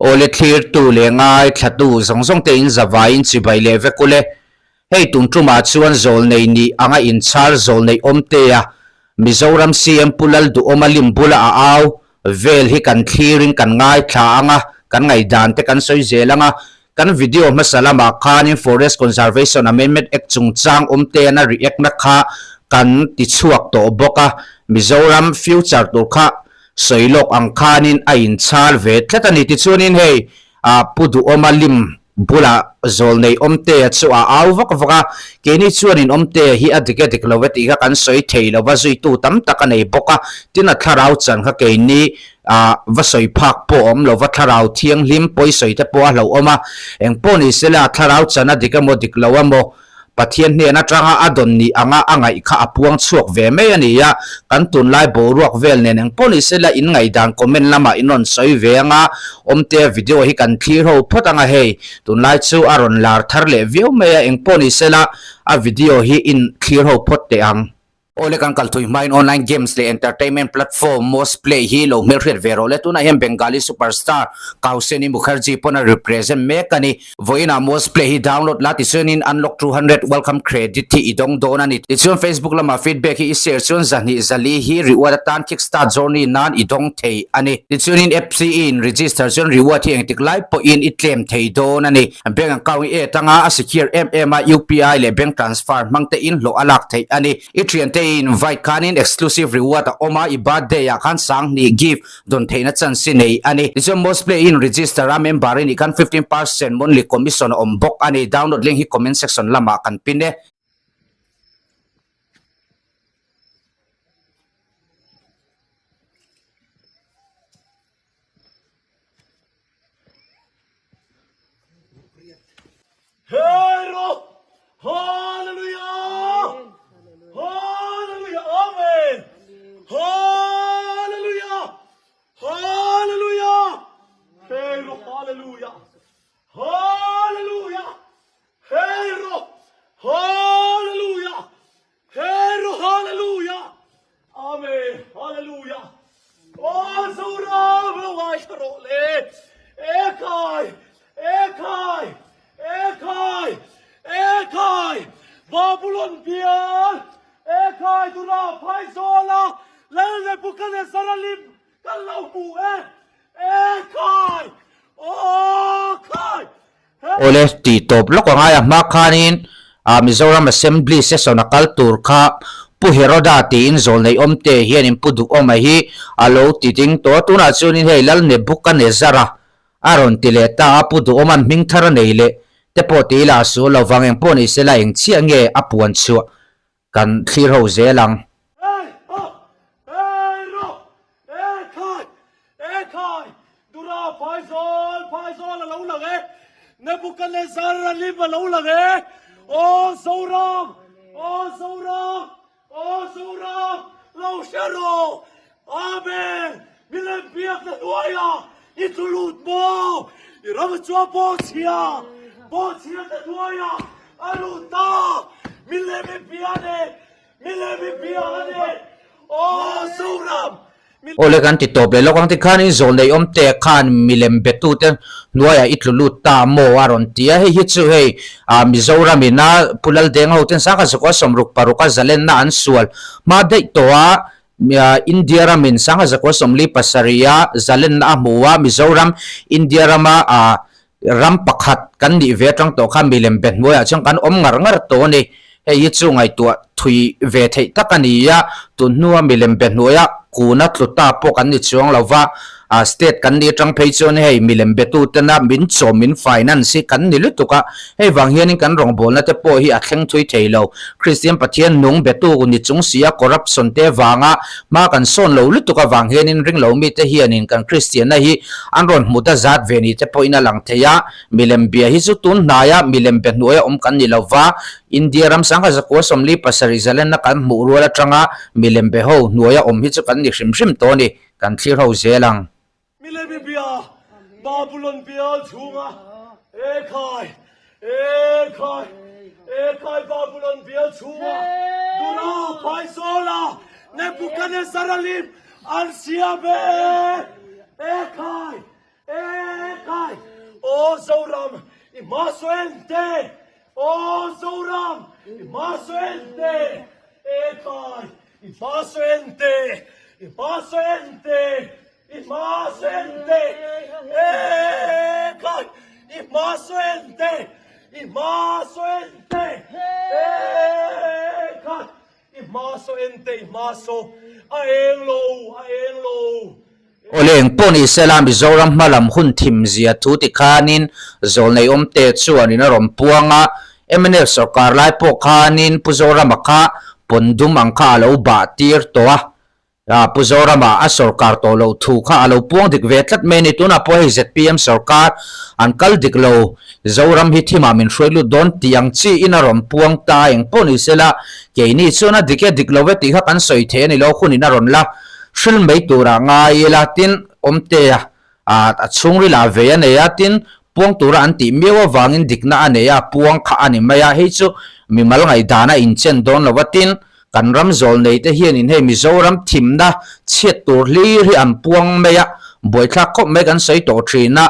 Awle thlirtu leh ngaithlatu zawng zawng te in zavaiin chibai leh vek ule. Hei tun tumah chuan zawlnei nih anga inchhar zawlnei awmtea Mizoram CM Pu Lalduhawma lim bula a au vel hi kan thlirin kan ngaithla anga kan ngaihdan te kan sawi zel anga kan video hmasa lamah khanin Forest Conservation Amendment Act chungchang awmtean a react na kha kan tichhuak tawh bawk a Mizoram future tur kha Sawi lawk ang khanin a inchhal ve tlat a ni. Tichuanin hei Pu Duhawma lim bulah Zawlnei Awmtea chu a au vak vak a, keini chuanin Awmtea hi a dik e dik lo e tih kha kan sawi thei lo va, zuitu tam tak a nei bawk a, tin a thlarau chan kha keini va sawi phak pawh a awm lo va, thlarau thianghlim pawi sawi te pawh a hlauhawm a, engpawh ni sela thlarau chan a dik emaw dik lo emaw Pathian hnen atanga a dawn nih anga a ngaih kha a puang chhuak ve mai a ni a, kan tunlai boruak vel nen engpawh ni sela in ngaihdan comment lamah in rawn sawi ve anga, awmtea video hi kan thlir ho phawt anga hei tunlai chu a rawn lar thar leh viau mai a, engpawh ni sela a video hi in thlir ho phawt teh ang. Awle kan kal thui hmain online games leh entertainment platform Most Play hi lo hmelhriat ve rawh le. Tunah hian Bengali superstar Kauseni Mukherjee pawn a represent mek a ni. Vawiinah Most Play hi download la tichuanin unlock 200 welcome credit hi i dawng dawn a ni. Tichuan Facebook lamah feedback hi i share chuan zahnih zali hi reward atan kickstart journey nan i dawng thei a ni. Tichuanin app hi i in register chuan reward hi engtik lai pawhin i claim thei dawn a ni. Bank account i add anga a secure em em a, UPI leh bank transfer hmang te in hlawh a lak theih a ni. I thiante i invite khanin exclusive reward a awm a, i birthday ah khan sanghnih gift dawn theihna chance i nei a ni. Tichuan Mostplay i in register a, member i nih khan 15% monthly commission a awm bawk a ni. Download link hi comment section lamah kan pin e. Hero! Hallelujah! Hallelujah! Amen! Hallelujah! Hallelujah! Hero! Hallelujah! Hallelujah! Hero! Hallelujah! Hero Hallelujah! Amen! Hallelujah! Aw Zoram lo ngaithla rawh le! Ekhai! Ekhai! Ekhai! Ekhai! Babulon bial! Ekhai tuna Phaizawla Lal Nebuchadnezzar-a lim kan lo hmu e! Ekhai! Aw khai! Awle tih tawp lawk a ngai a hma khanin Mizoram Assembly session a kal tur kha Pu Heroda tiin zawlneih awmte hianin Pu Duhawma hi a lo ti ding tawh a, tunah chuanin hei Lal Nebuchadnezzar-a a rawn ti leh ta a, Pu Duhawma'n hming thar a nei leh te pawh ti ila a su lovang engpawh ni sela eng chiah nge a puan chhuah Kan thlir ho zel ang. Hey ha! Hey ro! E khai! E khai! Dura Phaizawl! Phaizawl a lo lang e! Nebuchadnezzar a lim a lo lang e! Aw Zoram! Aw Zoram! Aw Zoram! Lo hre rawh! Amen! Milem biakna hnuaiah i tlu lut maw? I ram chuan bawhchhia, bawhchhia te hnuaiah a lut ta! Milem i bia nen, milem i bia a nen! Aw Zoram! Awle kan ti tawp leh lawk ang tikhan in zawl nei awm te khan milem betute hnuaiah i tlu lut ta maw a rawn ti a, hei hi chu hei Mizoram ina Pu Laldeng ho ten sangha zakua sawmruk paruk a zalenna an sual hma daih tawh a, India ramin sangha zakua 47 a zalenna a hmu a, Mizoram India rama ram pakhat kan nih ve atang tawh kha milem be hnuaiah chuan kan awm ngar ngar tawh a ni. Hei hi chu ngaihtuah thui ve theih tak a ni a, tun hnua milem be hnuaia kuna tlu ta pawh kan ni chuang lo va, state kan nih atang phei chuan hei milem betu tena min chawm min finance hi kan ni lutuk a, hei vang hianin kan rawngbawlna te pawh hi a thleng thui thei lo. Kristian Pathian nung betu ni chung sia corruption te vanga hma kan sawn lo lutuk avang hianin ringlo mite hianin kan Kristianna hi an rawn hmu ta zat ve ni te pawhin a lang thei a, milem bia hi chu tun hnaia milem be hnuaia awm kan ni lova, India ram sangha zakua 47 zalenna kan hmuh rual atanga milem be ho hnuaia awm hi chu kan ni hrim hrim tawh a ni, kan thlir ho zel ang. Milemi bia, Babulon bial chhunga Ekhai, Ekhai, Ekhai Babulon bial chhunga Dura Phaizawla Nebuchadnezzar-a lim an siam e! Ekhai, Ekhai! Zoram i hma sawi en te! Aw Zoram i hma sawi en te! E khai i hma sawi en te! I hma sawi en te! I hma sawi en te! E khai i hma sawi en te! I hma sawi en te! E khai i hma sawi en te! I hma saw a eng lo a eng lo. Awle eng pawh ni sela Mizoram hma lam hun thim zia thu ti khanin Zawlnei Awmte chuanin a rawn puang a, mnf sawrkar lai pawh khanin Pu Zorama kha pawn dum ang kha a lo bah tir tawh a, Pu Zorama a sawrkar tawh loh thu kha a lo puang dik ve tlat mai a ni. Tunah pawh hei zpm sawrkar an kal dik lo, Zoram hi thimah min hruai lut dawn tih ang chiin a rawn puang ta eng pawh ni sela keini chuan a dik e dik lo e tih kha kan sawi thei a ni lo, hunin a rawn la. Hril mai turah ngai ila tin Awmtea a chhungril ah vei a nei a, tin puang tura an tih miau avangin dikna a nei a, puang kha a ni mai a, hei chu mimal ngaihdan a inchen dawn lo a, tin kan ram zawl nei te hianin hei Mizoram thimna chhiat tur hlir hi an puang mai a, buaithlak khawp mai kan sawi tawh thin a,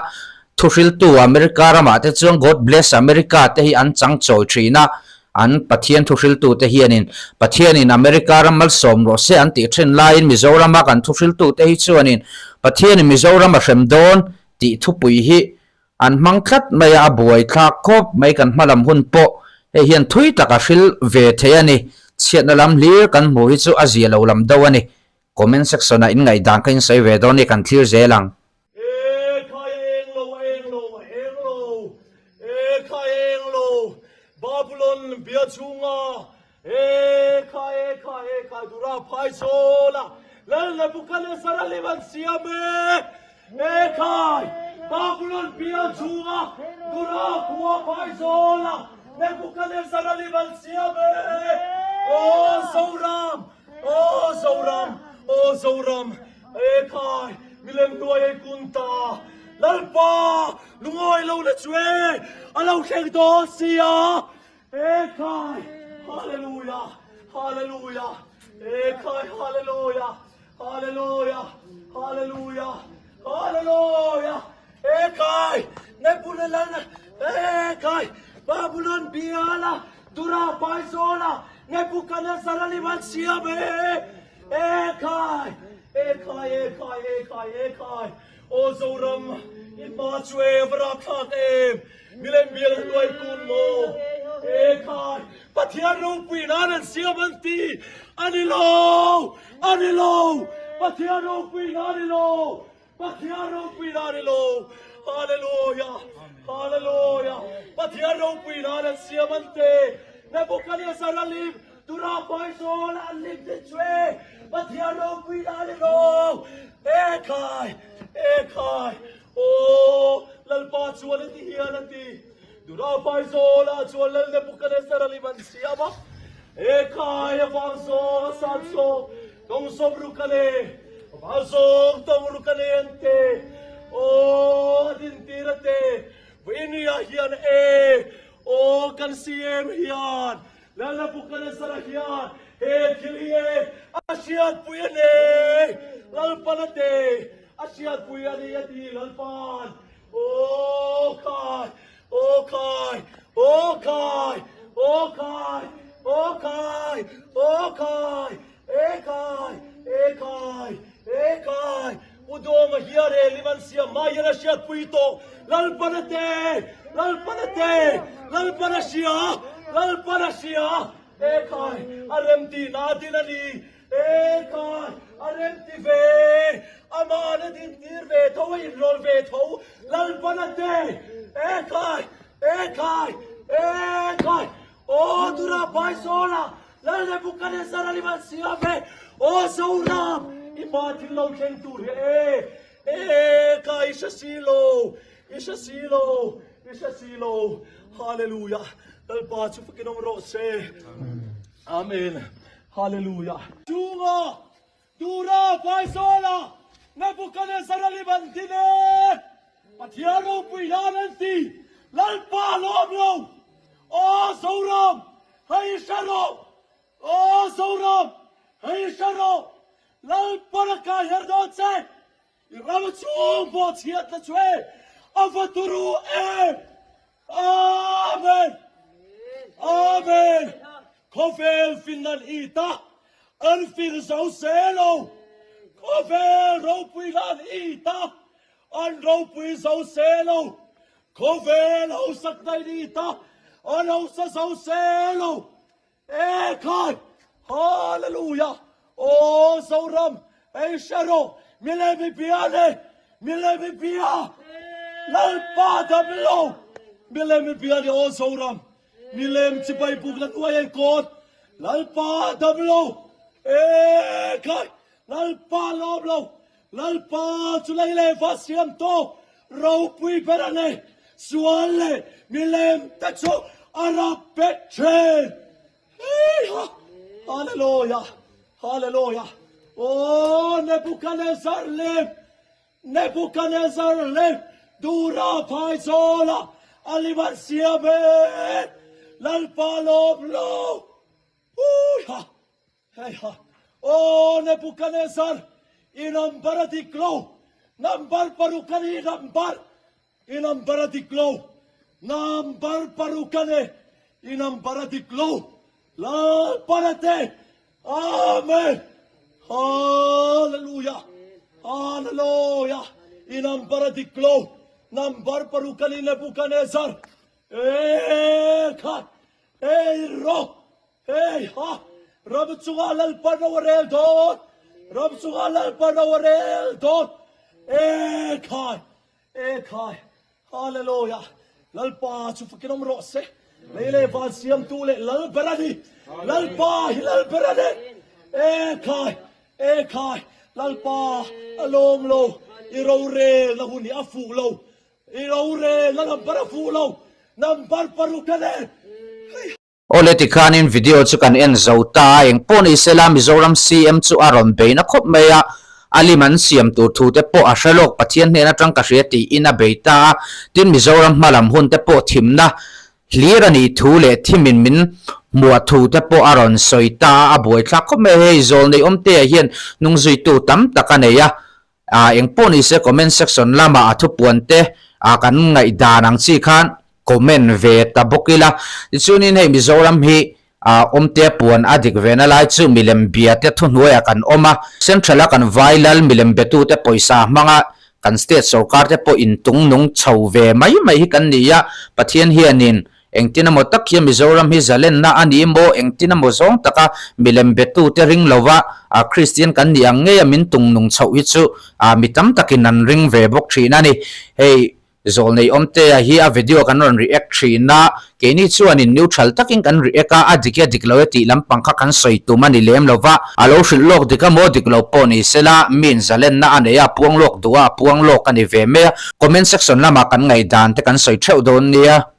thuhriltu America ramah te chuan God bless America te hi an chang chawi thin a, An Pathian thuhriltute hianin Pathianin America ram malsawm rawh se an tih thin laiin Mizorama kan thuhriltute hi chuanin Pathianin Mizoram a hrem dawn tih thupui hi an hmang tlat mai a, a buaithlak khawp mai kan hmalam hun pawh hei hian thui tak a hril ve thei a ni. Chhiatna lam hlir kan hmuh hi chu a zia lo lam deuh a ni. Comment section ah in ngaihdan kha in sawi ve dawn ni kan thlir zel ang. E khai a eng lo, a eng lo, a eng lo, E khai a eng lo, Babulon bia chhunga, E khai, e khai, e khai, Dura phai zawla, Lal Nebuchadnezzar a lim an siam e, E khai, Babulon bia chhunga, Dura khua phai zawla, Nebuchadnezzar a lim an siam e, Aw Zoram, aw Zoram, aw Zoram, E khai, milem hnuai ei kun ta, Lalpa, lungawi lo na chu e, a lo thleng dawn si a. E khai, Hallelujah, Hallelujah, E khai, Hallelujah, Hallelujah, Hallelujah, Hallelujah, E khai, Nebuchadnezzar, E khai, Babylon biala, Dura paizawla, Nebuchadnezzar a lim an siam e. Ekhai! Ekhai! Ekhai! Ekhai! Ekhai! Aw Zoram, i hma chu e va rapthlak em! Milem bial an hnuai kun maw? Ekhai! Pathian ropui nan an siam an ti! A ni lo! A ni lo! Pathian ropui nan a ni lo! Pathian ropui nan a ni lo! Hallelujah! Hallelujah! Pathian ropui nan an siam an ti! Nebuchadnezzar a lim Tura Paizawl an lim te chu e Pathian ropui nan a ni lo! Ekhai! Ekhai! Aw Lalpa chuan a ti hian a ti. Tura Paizawl ah chuan Lal Nebuchadnezzar a lim an siam a. Ekhai! A vang zawng a san zawng tawng sawm ruk a le, a vang zawng tawng ruk a le an te. Aw a dintir a te. Vawinia hian e, aw kan CM hian Lalnebuchadnezzar-a hian he thil hi e a hriatpui a nei, Lalpan a te a hriatpui a ni a ti Lalpan. Aw khai, aw khai, aw khai, aw khai, aw khai, aw khai, e khai, e khai, e khai. Pu Dawma hian he lim an siam hma hian a hriatpui tawh. Lalpan a te! Lalpan a te! Lalpan a hria! Lalpan a hria! E khai, a remti na a din a ni. E khai, a remti ve! Amah an a dintir ve tho, a inrawl ve tho. Lalpan a te! E khai! E khai! E khai! Aw Dura Paizawla Lal Nebuchadnezzar a lim an siam e, Aw Zoram, i hma thil lo thleng tur hi e, e ka i hre si lo, i hre si lo, i hre si lo. Hallelujah. Lalpa chu fakin awm rawh se. Amen. Hallelujah. Chunga Dura Paizawla Nebuchadnezzar a lim an din e, Pathian ropui hlan an ti, Lalpa lawm lo, Aw Zoram, hei hre rawh! Aw Zoram, hei hre rawh! Lalpa laka her dawn che, i ram chhung pawh chhiat la chu e! A va turu em! Amen! Amen! Khawvel fin an it a, an fing zo se lo. Khawvel ropui na an it a, an ropui zo se lo. Khawvel hausak na in it a, an hausa zo se lo. Ekhai! Hallelujah! Aw Zoram, hei hre rawh, milem i bia le, milem i bia, Lalpa dam lo, milem i bia le aw Zoram, milem chibai buk la hnuai ei kawn, Lalpa dam lo, ekhai! Lalpa lawm lo, Lalpa chu lei leh va siam tawh ropui ber a nei, sual leh milem te chu a rap bet thin. Heiha! Hallelujah! Hallelujah! Aw Nebuchadnezzar lem, Nebuchadnezzar lem, Dura phaizawla a lim an siam e, Lalpa lawm lo. Huiha! Heiha! Aw Nebuchadnezzar, i number a dik lo! Number paruk a ni, number! I number a dik lo! Number paruk a ni, i number a dik lo! Lalparate! Amen! Hallelujah! Hallelujah! I number a dik lo! Number paruk a ni, Nebuchadnezzar! Ekhai! Ei rawh! Hei ha! Ram chungah Lalpa ro a rel dawn! Ram chungah Lalpa ro a rel dawn! Ekhai! Ekhai! Hallelujah! Lalpa chu fakin awm rawh se! Lei leh van siamtu leh Lal ber a ni! Lalpa hi Lal ber a ni! Ekhai! Ekhai! Lalpa a lawm lo! I rorelna hun hi a fuh lo! I rorelna number a fuh lo! Number paruk a ni! Awle tikhanin video chu kan en zo ta a, eng pawh ni sela Mizoram CM chu a rawn bei na khawp mai a, a lim an siam tur thu te pawh a hre lawk Pathian hnen atang ka hria tiin a bei ta a, tin Mizoram hmalam hun te pawh thimna hlir a nih thu leh thimin min hmuah thu te pawh a rawn sawi ta a, a buaithlak khawp mai a, hei zawlnei awmtea hian hnungzuitu tam tak a nei a, Ah engpawh ni se comment section lamah a thupuan te ah kan ngaihdan ang chi khan comment ve ta bawk ila. Tichuanin hei Mizoram hi ah awmte puan a dik ve na lai chu milem bia te thuhnuaiah kan awm a, Central a kan vai lal milem betute pawisa hmanga kan state sorkar te pawh intung nung chho ve mai mai hi kan ni a, Pathian hianin Engtin emaw tak hian Mizoram hi zalenna a ni maw? Engtin emaw zawng taka milem betute ring lova Kristian kan nih ang ngeia min tung nung chhoh hi chu mi tam takin an ring ve bawk thin a ni. Hei Zawlnei Awmtea hi a video kan rawn react thin a, keini chuanin neutral takin kan react a, a dik e dik lo e tih lampang kha kan sawi tum a ni lem lova, a lo hrilh lawk dik emaw dik lo pawh ni sela, miin zalenna a nei a, puang lawk duh a, a puang lawk a ni ve mai a. Comment section lamah kan ngaihdan te kan sawi theuh dawn nia.